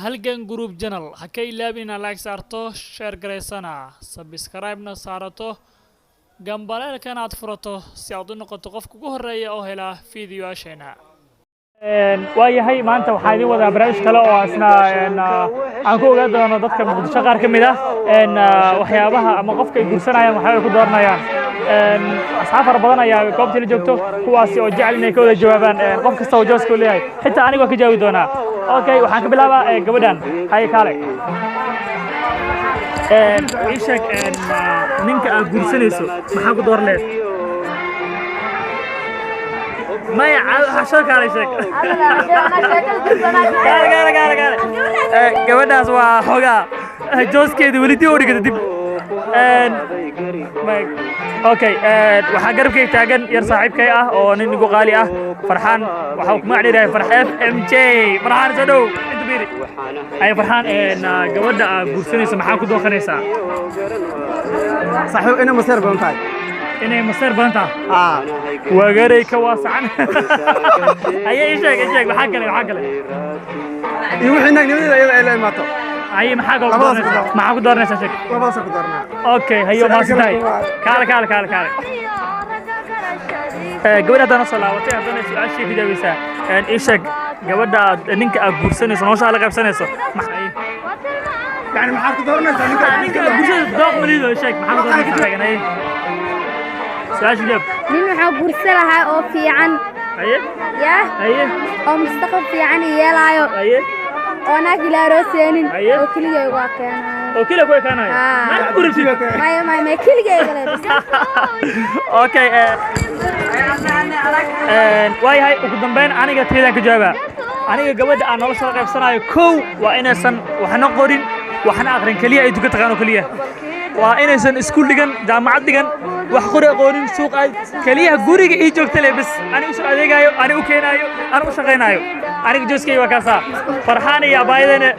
Halgan Group Channel ha ka ilaabin inaad like saarto, share garaysana, subscribe-na saarato, gambaleelkana aad furato si aad u noqoto qofka ugu horreeya oo hela fiidiyoyaasheena. Waayahay, maanta waxaa idin wadaa barnaamij kale oo isna aan ku ogaan doono dadka Muqdisho qaar ka mid ah waxyaabaha ama qofka ay guursanayaan waxyaaba ay ku dooranayaan. Asxaab fara badan ayaa goobtii la joogto, kuwaasi oo jecel inay ka wada jawaabaan. Qof kasta oo jooska u leeyahay, xitaa aniga waan ka jawaabi doonaa. Okay, waxaan ka bilaabaa gabadhan. Haye, kaale, ii sheeg, ninka aad guursanayso maxaa ku dooran lahayd? Maya, xashada, kaale, sheeg. Kaale, kaale, kaale, kaale. Gabadhaas waa xoogaa jooskeeda weli dib u dhigata dib. Okay, waxaa garabkay taagan yar saaxiibkay ah oo nin igu qaali ah, Farxaan. Waxa uu ku magac dheerahay Farx FMJ. Farxaan, soo dhow, inta fiiri. Ay Farxaan, gabadha aad guursanayso maxaa ku dooqanaysaa? Saaxiib, inay maseer badan tahay. Inay maseer badan tahay? Aa. Wagarey ka waasacan. Haye, ii sheeg, ii sheeg, maxaa kale, maxaa kale? Iyo wixii naagnimadeeda iyada ay la imaato. Haye, maxaa kale ku Labadaas dooranaysaa? ku door. Maxaa ku dooranaysaa, sheeg. Labadaasa ku dooranaa. Okay, hayo. Su'aal Maasan tahay. kale kuma- Kaale, kaale, kaale, kaale. Gabadha haddana soo laabatay, haddana su-aashii ka jawaabaysaa. Ii sheeg, gabadha aad, ninka aad guursanayso, nolosha la qaybsanayso, Yani maxaad ku dooranaysaa ninka? Ninka aad guursanayso dooq malido, sheeg, maxaa ku dooranaysaa? Taagan, haye, su-aasha jawaab. Nin waxaa guursan lahaa oo fiican. Haye. Yaa. Haye. Oo mustaqbal fiican yeelaayo. Haye. Oo naag ila arooseenin. Haye. Oo keligay waa keenaayo. Oo keliya ku ekaanayo? Haa. Maxaad ku rabtid? Maya, maya, maya, keligay gale bas. Okay, waayahay, ugu dambeyn aniga teydaan ka jawaabaa. Aniga gabadha aan nolosha la qaybsanayo, kow, waa inaysan waxna qorin, waxna aqrin, keliya ay tuka taqaano. Keliya waa inaysan iskuul dhigan, jaamacad dhigan, wax qori aqoonin, suuq aad, keliya guriga ii joogta le bas, ani u soo adeegaayo, ani u keenaayo, ani u shaqaynaayo. Aniga jooskayga waa kaasaa. Farxaan iyo abaayadana.